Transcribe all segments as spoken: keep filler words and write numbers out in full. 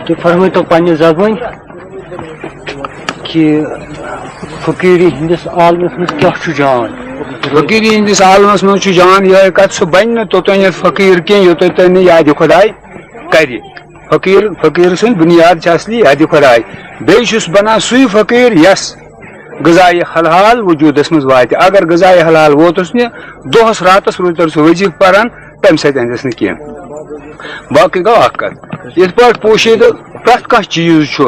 تُہۍ فرمٲیتو پننہِ زبٲنۍ کہِ فقیٖری ہٕنٛدِس عالمس منٛز کیٛاہ چھُ جان؟ فقیٖری ہٕنٛدِس عالمس منٛز چھُ جان یِہوٚے کتھ، سُہ بنہِ نہٕ توٚتانۍ فقیٖر کینٛہہ، یوٚتانۍ تۄہہِ نہٕ یادِ خۄداے کرِ۔ فقیٖر، فقیٖر سٕنٛز بُنیاد چھِ اصلی یادِ خۄداے۔ بیٚیہِ چھُس بنان سُے فقیٖر، یَس غذایہِ حلال وجوٗدس منٛز واتہِ۔ اگر غذایہِ حلال ووتُس نہٕ، دۄہس راتس روٗزتن سُہ وظیٖفہٕ پران، تمہِ سۭتۍ اندٮ۪س نہٕ کینٛہہ۔ باقٕے گوٚو اکھ کتھ۔ یِتھ پٲٹھۍ پوشیدٕ پرٛٮ۪تھ کانٛہہ چیٖز چھُ،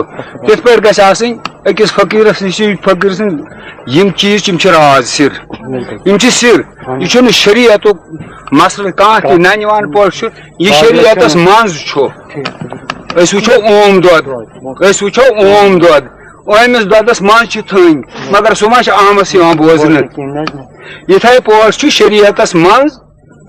تِتھ پٲٹھۍ گژھِ آسٕنۍ أکِس فقیٖرس نِش، فقیٖر سٕنٛدۍ یِم چیٖز، تِم چھِ راز سِر۔ یِم چھِ سِر۔ یہِ چھُنہٕ شریعتُک مسلہٕ کانٛہہ تہِ، ننہِ وان پٲٹھۍ چھُ۔ یہِ شریعتس منٛز چھُ۔ أسۍ وٕچھو اوم دۄد، أسۍ وٕچھو اوم دۄد۔ اومِس دۄدس منٛز چھِ تھٔنۍ، مگر سُہ ما چھُ آمس یِوان بوزنہٕ؟ یِتھے پٲٹھۍ چھُ شریعتس منٛز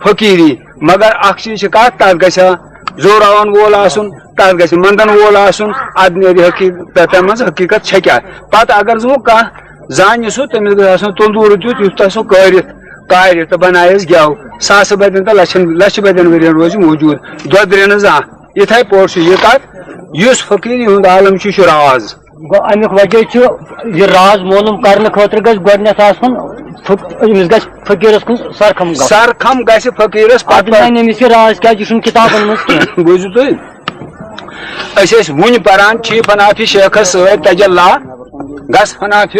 فقیٖری، مگر اکھ چیٖز چھِ کتھ، تتھ گژھِ ہا زوراون وول آسُن، تتھ گژھِ منٛدن وول آسُن، ادٕ نیرِ حقیٖقت، تتھ منٛز حقیٖقت چھےٚ کیٛاہ۔ پتہٕ اگر زٕ وۄنۍ کانٛہہ زانہِ سُہ، تٔمِس گژھِ آسُن تندوٗرٕ تیُتھ، یُتھ تۄہہِ سُہ کٲرِتھ کارِ تہٕ بنایس گٮ۪و، ساسہٕ بٔدٮ۪ن تہٕ لچھن، لچھِ بٔدٮ۪ن ؤرین روزِ موجوٗد، دۄدرِ نہٕ زانٛہہ۔ یِتھے پٲٹھۍ چھُ یہِ کتھ، یُس فقیٖری ہُنٛد عالم چھُ، یہِ چھُ راز۔ گوٚو، اَمیُک وجہ چھُ، یہِ راز معلوم کرنہٕ خٲطرٕ گژھِ گۄڈٕنٮ۪تھ آسُن فق-، أمِس گژھِ فقیٖرس کُن سرخم گژھُن۔ سرخم گژھِ فقیٖرس پتہٕ۔ اَدٕ نَنہِ أمِس یہِ راز کیٛازِ، یہِ چھُنہٕ کِتابن منٛز کینٛہہ۔ بوٗزِو تُہۍ، أسۍ ٲسۍ وُنہِ پران، چھی فنافی شیخس سۭتۍ تجلا، گژھ فنافی،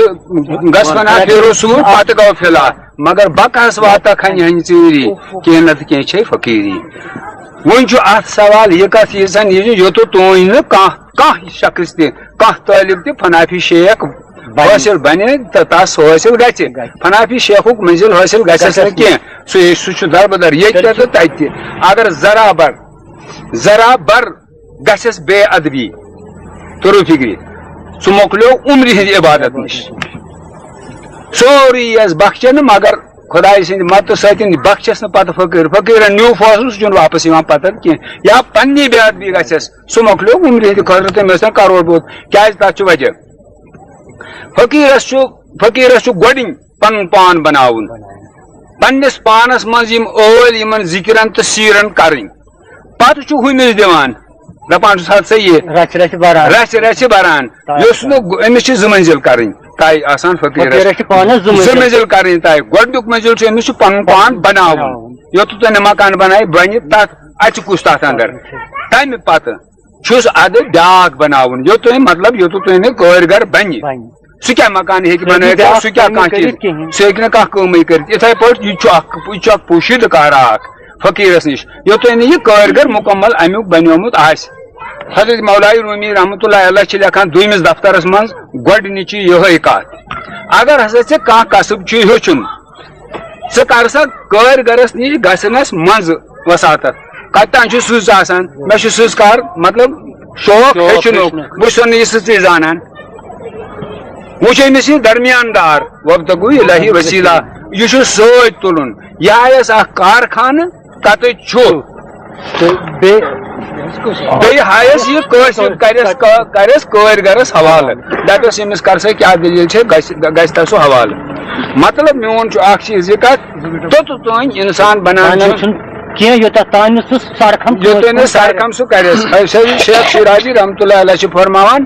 گژھ فنافی رسول، پتہٕ گوٚو فلا، مگر بکہس واتکھ ہنہِ ہنہِ ژیٖری، کینٛہہ نتہٕ کینٛہہ چھے فقیٖری۔ وۄنۍ چھُ اتھ سوال یہِ کتھ، یہِ زن یہِ یوٚتُتھ تُہۍ نہٕ کانٛہہ، کانٛہہ شخص تہِ، کانٛہہ طٲلب تہِ فنافی شیخ حٲصِل بنہِ تہٕ تس حٲصِل گژھِ۔ فنافی شیخُک منزل حٲصِل گژھٮ۪س نہٕ کینٛہہ۔ سُہ، سُہ چھُ دربدر ییٚتہِ تہِ تہٕ تتہِ تہِ۔ اگر ذرا بر، ذرا بر گژھٮ۪س بے ادبی، توٚرُو فِکرِ، سُہ مۄکلیو عمرِ ہٕنٛزِ عبادت نِش۔ سورُے یَس بخچے نہٕ، مگر خۄداے سٕنٛدِ مدتہٕ سۭتۍ بخچس نہٕ پتہٕ فقیٖر۔ فقیٖرن نیوٗ فٲصلہٕ، سُہ چھُنہٕ واپس یِوان پتہٕ کینٛہہ۔ یا پننی بے ادبی گژھٮ۪س، سُہ مۄکلیو عمرِ ہٕنٛدِ خٲطرٕ تٔمۍ ٲسۍ تَن کرور بوت۔ کیٛازِ تتھ چھُ وجہ؟ فقیٖرس چھُ، فقیٖرس چھُ گۄڈٕنۍ پنُن پان بناوُن، پننِس پانس منٛز یِم ٲلۍ یِمن ذِکرن تہٕ سیٖرن کرٕنۍ، پتہٕ چھُ ہُمِس دِوان، دپان چھُس، ہتھ سا یہِ رژھِ رژھِ بران۔ رژھِ رژھِ بران۔ طے یُس نہٕ گۄ-، أمِس چھِ زٕ منزِل کرٕنۍ طے آسان فقیٖرس۔ فقیٖرس چھِ پانس زٕ زٕ منزِل۔ منزِل کرٕنۍ طے۔ گۄڈٕنیُک منزِل چھُ أمِس چھُ پنُن پان بناوُن۔ بناوُن۔ یوٚتتھ تۄہہِ نہٕ مکان بنایہِ، بنہِ تتھ، اَژِ کُس تتھ اندر؟ تمہِ پتہٕ چھُس ادٕ بیاکھ بناوُن، یوٚتام، مطلب، یوٚتتھ تُہۍ نہٕ کٲرۍ گر بنہِ۔ بنہِ۔ سُہ کیٛاہ مکان ہیٚکہِ سُہ ہیٚکہِ بنٲوِتھ، بیٛاکھ سُہ کیٛاہ کٲمٕے کانٛہہ چیٖز؟ کٔرِتھ کِہیٖنۍ۔ سُہ ہیٚکہِ نہٕ کانٛہہ کٲمٕے کٔرِتھ۔ یِتھے پٲٹھۍ یہِ چھُ اکھ، یہِ چھُ اکھ پوشیدٕ کارا اکھ فقیٖرس نِش، یوٚتام نہٕ یہِ کٲرۍ گر مُکمل امیُک بنیومُت آسہِ۔ حضرت مولای رومی رحمتہ اللہ علیہ چھِ لیکھان دوٚیمِس دفترس منٛز گۄڈٕنِچی یِہے کتھ، اگر ہسا ژےٚ کانٛہہ کسب چھُے ہیوٚچھُن، ژٕ کر سا کٲرۍ گرس نِش گژھنس منٛز وساطت۔ کتہِ تام چھُ سٕژ آسان، مےٚ چھُ سٕژ کار، مطلب، شوق شوق ہیٚچھنُک، ہیٚچھنُک۔ بہٕ چھُس نہٕ یہِ سٕژٕے زانان۔ وۄنۍ چھُ أمِس یہِ درمیان دار، وابتغوا الیہ وسیلہ، یہِ چھُ سۭتۍ تُلُن۔ یہِ آیس اکھ کارخانہٕ، تتہِ چھُ۔ تہٕ بیٚیہِ بیٚیہِ ہایس یہِ کٲشُر کرٮ۪س کا-، کرٮ۪س کٲرۍ گرس حوالہٕ۔ دپٮ۪س، ییٚمِس کر سا کیٛاہ دٔلیٖل چھے، گژھِ، گژھِ تس سُہ حوالہٕ۔ مطلب، میون چھُ اکھ چیٖز یہِ کتھ، توٚتتھ تام انسان بنان بنان چھُ چھُنہٕ کینٛہہ، یوٚتتھ تام نہٕ سُہ سرخم یوٚتام نہٕ کٲشُر سرخم سُہ کرٮ۪س۔ سید شیخ شیرازی رحمتہ اللہ علیہ چھُ فرماوان،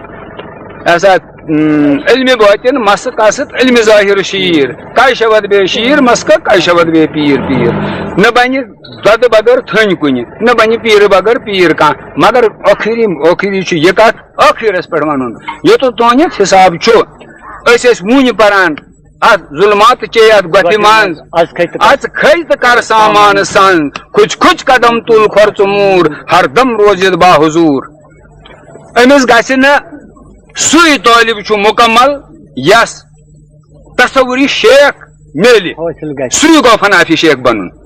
ہسا، اۭں، علمِ باطن مس قصد علمِ ظاہر شیٖر، کَے شود بے شیٖر مس کا، کَے شود بے پیٖر پیٖر۔ نہ بنہِ دۄدٕ بغٲر تھٔنۍ کُنہِ، نہ بنہِ پیٖرٕ بغٲر پیٖر کانٛہہ۔ مگر ٲخری، ٲخری چھُ یہِ کتھ ٲخرس پٮ۪ٹھ ونُن، یوٚتتھ تُہنٛد حساب چھُ۔ أسۍ ٲسۍ وُنہِ پران، اتھ ظلمات چے اتھ گۄپھِ منٛز۔ از کھٔتۍ تہٕ اژ کھٔتۍ تہٕ کر سامان سنٛز، کھُژ کھُژ قدم تُل کھۄر ژٕ موٗر، ہر دم روزِ با حضوٗر۔ أمِس گژھِ نہٕ سُے طٲلب چھُ مُکمل یس تصوری شیخ میلہِ۔ حٲصِل گژھِ۔ سُے گوٚو فنافی شیخ بنُن۔